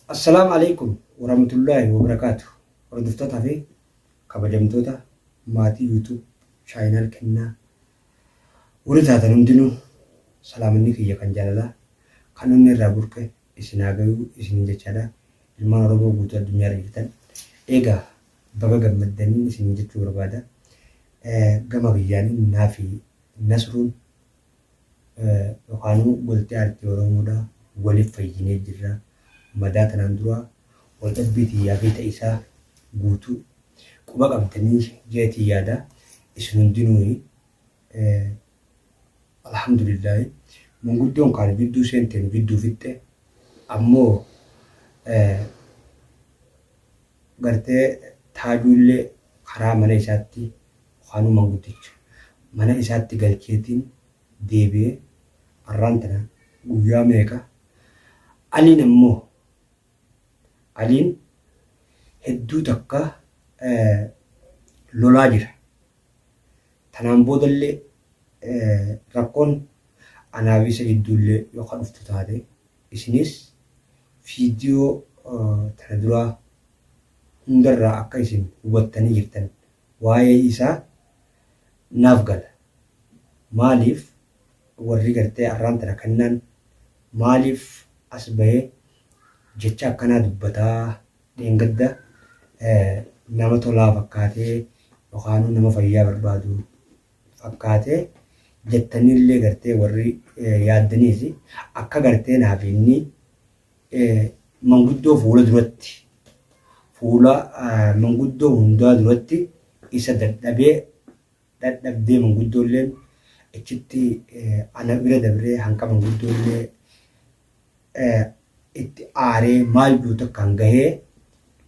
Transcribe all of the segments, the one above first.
Assalaamu Aleeykum Warahmatullaahi Wabarakaatu Hordoftoota fi kabajamtoota maatii YouTube channel kennaa warri taatan hundinuu salaamanni kiyya kan jaalalaa kan onnee irraa burqe isin haa gayuu isiniin jechaadha ilmaan Oromoo guutuu addunyaa irra jirtan egaa baga gammaddaniin isiniin jechuu barbaada gama kiyyaaniin naafi Nasruun Yookaanuu goltee aartii Oromoodha walif fayyinee jirra. Madaa tanaan duraa wal dhabbii tiyyaa fi ta isaa guutuu quba qabdanii je'eetiin yaada. Isin hundinuuyi Alhamdulillaahi manguddoon kaa nu jidduu seente nu jidduu fixxe. Ammoo gartee Taajuullee karaa mana isaatti yookaanuu manguddicha mana isaatti galcheetiin deebi'e arraan tana guyyaa meeqa Aliin ammoo Aliin hedduu takka lolaa jira. Tanaan boodallee rakkoon anaa fi isa jidduullee yoo ka dhuftu taate isinis fiidiyoo tana duraa hundarraa akka isin hubattanii jirtan waa'ee isaa naaf gala. Maaliif warri gartee arraan tana kennaan maaliif as bahee jecha akkanaa dubbataa dheengadda nama tolaa fakkaatee yookaanuu nama fayyaa barbaadu fakkaatee jettaniillee gartee warri yaaddaniis akka gartee naaf inni manguddoo fuula duratti fuula manguddoo hundaa duratti isa dadhabee dhadhabdee manguddoolleen achitti ana bira dabree hanqa manguddoollee itti aaree maal jiru takkaan gahee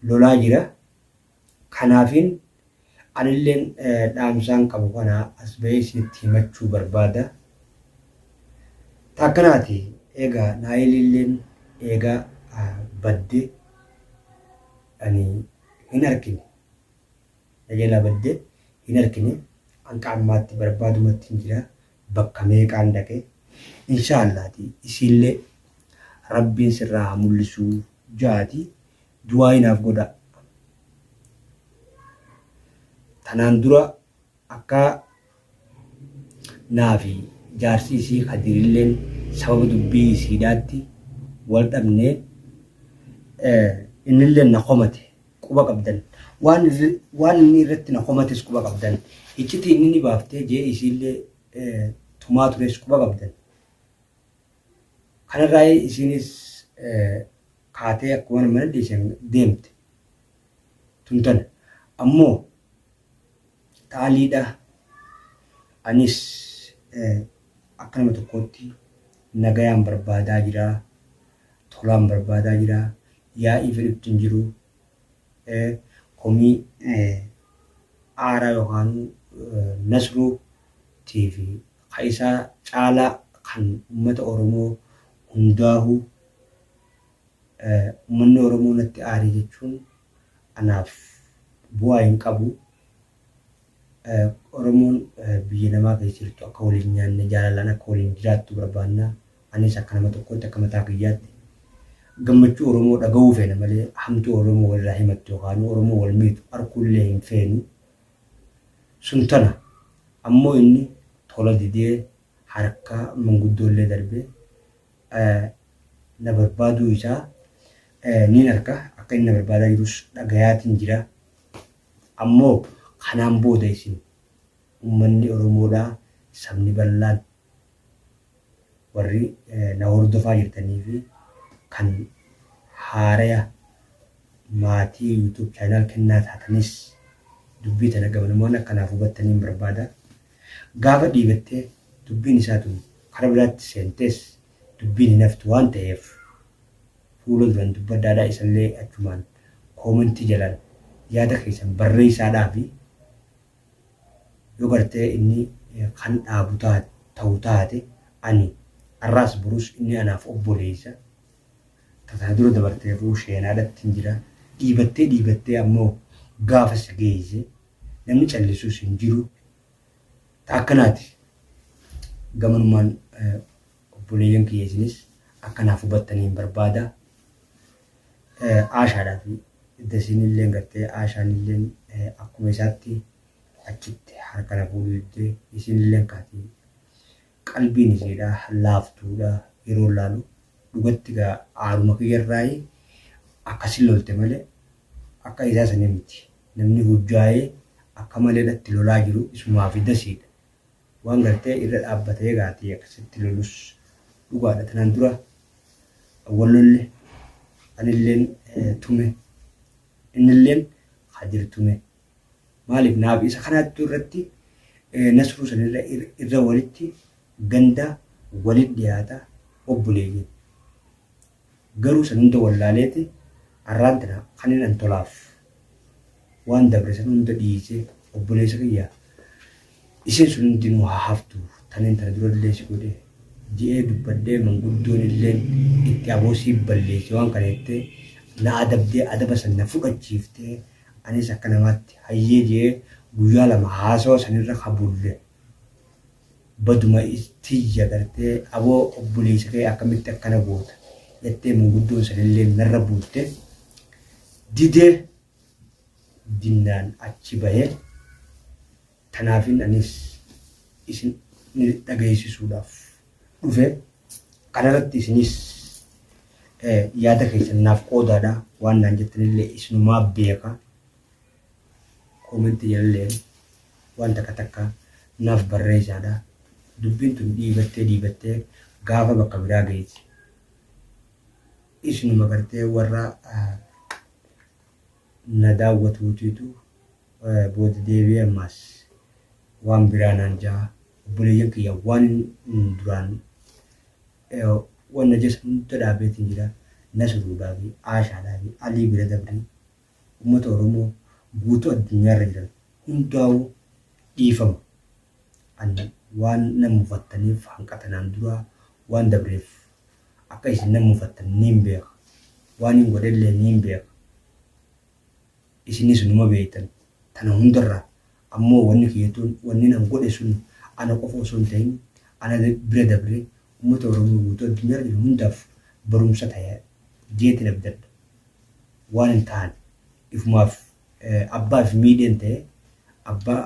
lolaa jira. Kanaafin anilleen dhaamsaan qabu kana as bahee isinitti himachuu barbaada. Ta akkanaati eega Naayiliilleen eega badde ani hin arkine. Na jalaa badde hin arkine. Hanqa ammaatti barbaadumattin jira. Bakka meeqaan dhaqe. Inshaa Allaati isiillee Rabbiin sirraa haa mullisuu ja'aati du'aa'ii naaf godhaa. Tanaan dura akka naa fi jaarsi isii Kadirilleen sababa dubbii isiidhaatti wal dhabnee innilleen na komate quba qabdan. Waan waan inni irratti na komates quba qabdan. Iccitii inni ni baaftee jee isiillee tumaa tures quba qabdan. Kanarraa isiinis kaatee akkuma mana dhiisen deemte. Tun tana. Ammoo taaliidha. Anis akka nama tokkootti nagayaan barbaadaa jira. Tolaan barbaadaa jira. Yaa'ii fedhutti hin jiru. Komii aaraa yookaan Nasruu tii fi ka isaa caalaa kan ummata Oromoo hundaahuu Ummanni Oromoo natti aare jechuun anaaf bu'aa hin qabu. Oromoon biyya namaa keessa jirtu akka wal hin nyaanne jaalalaan akka waliin jiraattu barbaanna. Anis akka nama tokkootti akka mataa kiyyaatti gammachuu Oromoo dhaga'uu feena malee hamtuu Oromoo walirraa himattu yookaan Oromoo wal miitu arguullee hin feenu. Sun tana. Ammoo inni tola didee harka manguddoollee darbee na barbaaduu isaa niin arka. Akka inni na barbaadaa jirus dhagayaatiin jira. Ammoo kanaan booda isin ummanni Oromoodhaa sabni bal'aan warri na hordofaa jirtanii fi kan haaraya maatii YouTube channel kennaa taatanis dubbii tana gamanumaan akka naaf hubattaniin barbaada. Gaafa dhiibattee dubbiin isaa tun kara biraatti seentees dubbiin hin haftu waan ta'eef fuula duran dubbadhaadhaa isallee achumaan koomentii jalaan yaada keessan barreessaadhaafi yoo gartee inni kan dhaabu ta'u taate ani arraas borus inni anaaf obboleessa ta tana dura dabarteefuu sheenaadhattin jira dhiibattee dhiibattee ammoo gaafa si geeyse namni callisus hin jiru ta akkanaati gamanumaan obboleeyyan kiyya isinis akka naaf hubattaniin barbaada. Aashaadhaa fi Dasiinilleen gartee Aashaanilleen akkuma isaatti achitti harka na fuudhuu didde. Isiinilleen kaati qalbiin isiidha laaftuudha yeroo laalu dhugatti gaa aaruma kiyyarraayi akkasin lolte malee akka isaa sanii miti. Namni hujjaayee akka maleedhatti lolaa jiru isumaa fi Dasiidha. Waan gartee irra dhaabbatee gaati akkasitti lolus dhugaadha. Tanaan dura wal lolle anilleen tume innilleen Kadir tume. Maaliif naaf isa kanaattu irratti Nasruu sanirra irra walitti ganda walit dhiyaata obboleeyyan. Garuu san hunda wallaaleeti arraan tana kanin an tolaaf waan dabre san hunda dhiisee obboleessa kiyya isiin sun hundinuu haa haftu tanin tana durallee si godhe je'ee dubbadhee manguddoonilleen itti aboo sii balleesse waan kana jettee na adabdee adaba san na fudhachiiftee anis akka namaatti hayyee je'ee guyyaa 2 haasawa sanirra ka bulle baduma tiyya gartee aboo obboleessa kee akkamitti akkana goota jettee manguddoon sanillee narra buutte didee dinnaan achi bahee tanaafin anis isin dhageessisuudhaaf dhufe. Kanarratti isinis yaada keessan naaf qoodaadha waan naan jettanillee isinumaa beeka. Koomentii jalalleen waan takka takka naaf barreessaadha. Dubbiin tun dhiibattee dhiibattee gaafa bakka biraa geessi. Isinuma gartee warra na daawwatuutiitu booda deebi'ee ammaas waan biraa naan ja'a. Obboleeyyan kiyya waan duraan wanna jessa hunda dhaabeetiin jira. Nasruudhaa fi Aashaadhaa fi Alii bira dabrii ummata Oromoo guutuu addunyaarra jiran hundaa'uu dhiifama. An waan na mufattaniif hanqa tanaan duraa waan dabreef akka isin na mufattan niin beeka. Waanin godhellee niin beeka. Isinis numa beeytan. Tana hundarra ammoo wanni kiyya tun wannin an godhe sun ana qofa osoo hin tahin ana bira dabree ummata Oromoo guutuu addunyaarra jiru hundaaf barumsa taya jeetin abdadha. Waan hin taane ifumaaf abbaa if miidheen ta'e abbaa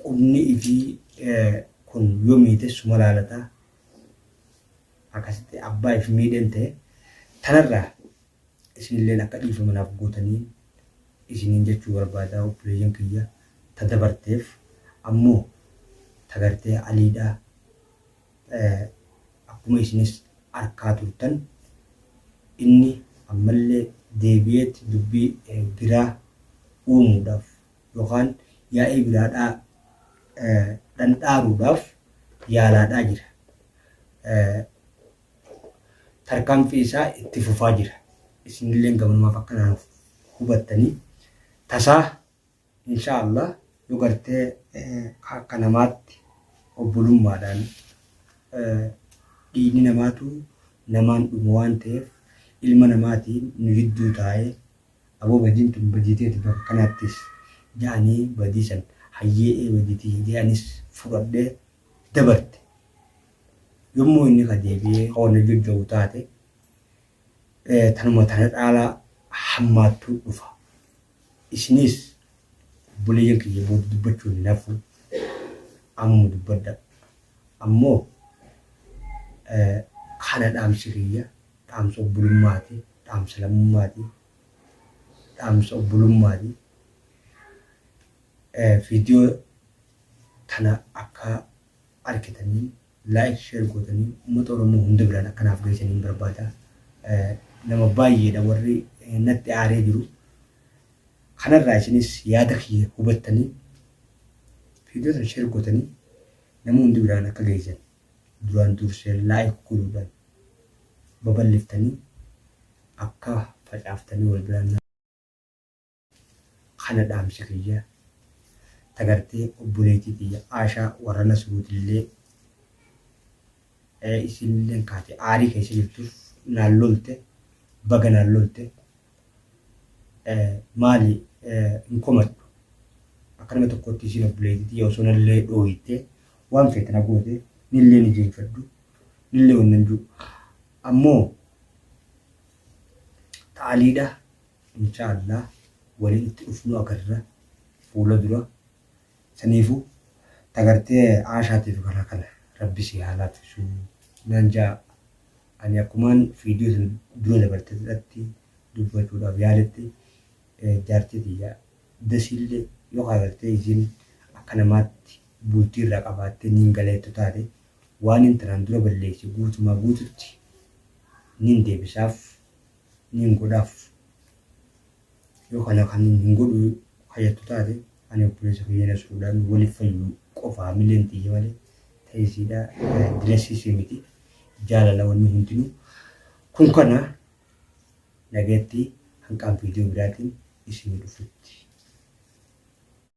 qubni ifii kun yoo miite suma laalata akkasitti abbaa if miidheen ta'e tanarraa isinilleen akka dhiifama naaf gootaniin isiniin jechuu barbaada. Obboleeyyan kiyya, ta dabarteef ammoo ta gartee aliidha akkuma isinis arkaa turtan inni ammallee deebi'eetti dubbii biraa uumuudhaaf yookaan yaa'ii biraa dhandhaaruudhaaf yaalaadhaa jira. Tarkaanfii isaa itti fufaa jira. Isinilleen gamanumaaf akka naaf hubattanii tasaa inshaa Allah yoo gartee akka namaatti obbolummaadhaan dhiigni namaatu namaan dhuma waan ta'eef ilma namaatiin nu jidduu taa'ee aboo badiin tun badii teeti bakka kanaattis ja'anii badii san hayyee ee badii tiyya jee anis fudhadhee dabarte. Yommuu inni ka deebi'ee ka wanna jojja'u taate tanuma tana caalaa hammaattuu dhufa. Isinis obboleeyyan kiyya booda dubbachuun hin hafu ammuma dubbadha. Ammoo kana dhaamsi kiyya dhaamsa obbolummaati, dhaamsa lammummaati, dhaamsa obbolummaati. Viidiyoo tana akka arkitanii like share gootanii uummata Oromoo hunda biraan akka naaf geessaniin barbaada. Nama baay'eedha warri natti aaree jiru. Kanarraa isinis yaada kiyya hubattanii viidiyoo tana share gootanii nama hundi biraan akka geessan duraan dursee like godhuudhaan babal'iftanii akka facaaftanii wal biraan Kana dhaamsi kiyya ta gartee obboleettii tiyya Aashaa warra Nasruutillee isiinilleen kaate aarii keessa jirtuuf naan lolte baga naan lolte maali hin komadhu akka nama tokkootti isiin obboleettii tiyya osoo nallee dhooyte waan feete na goote nillee ni jeenfadhu nillee wannan jiru ammoo. Qaaliidha inshaa Allah waliin itti dhufnu agarra fuula dura. Saniifuu ta gartee Aashaatiif karaa kana rabbi sii haa laaffisu naan ja'a. Ani akkumaan fiidiyoo san dura dabarte irratti dubbachuudhaaf yaaletti jaartii tiyya dasiillee yoo kaa gartee isiin akka namaatti bultii irraa qabaattee niin galeettu taate waanin tanaan dura balleesse guutumaa guututti nin deebisaaf nin godhaaf. Yoo kana kan hin godhu ka jettu taate ani obboleessa kiyya Nasruudhaan wali fayyu qofa hamileen tiyya malee ta isiidha dilasiisii miti jaalala wanni hundinuu kun kana nagayatti hanqaan viidiyoo biraatiin isinii dhufutti.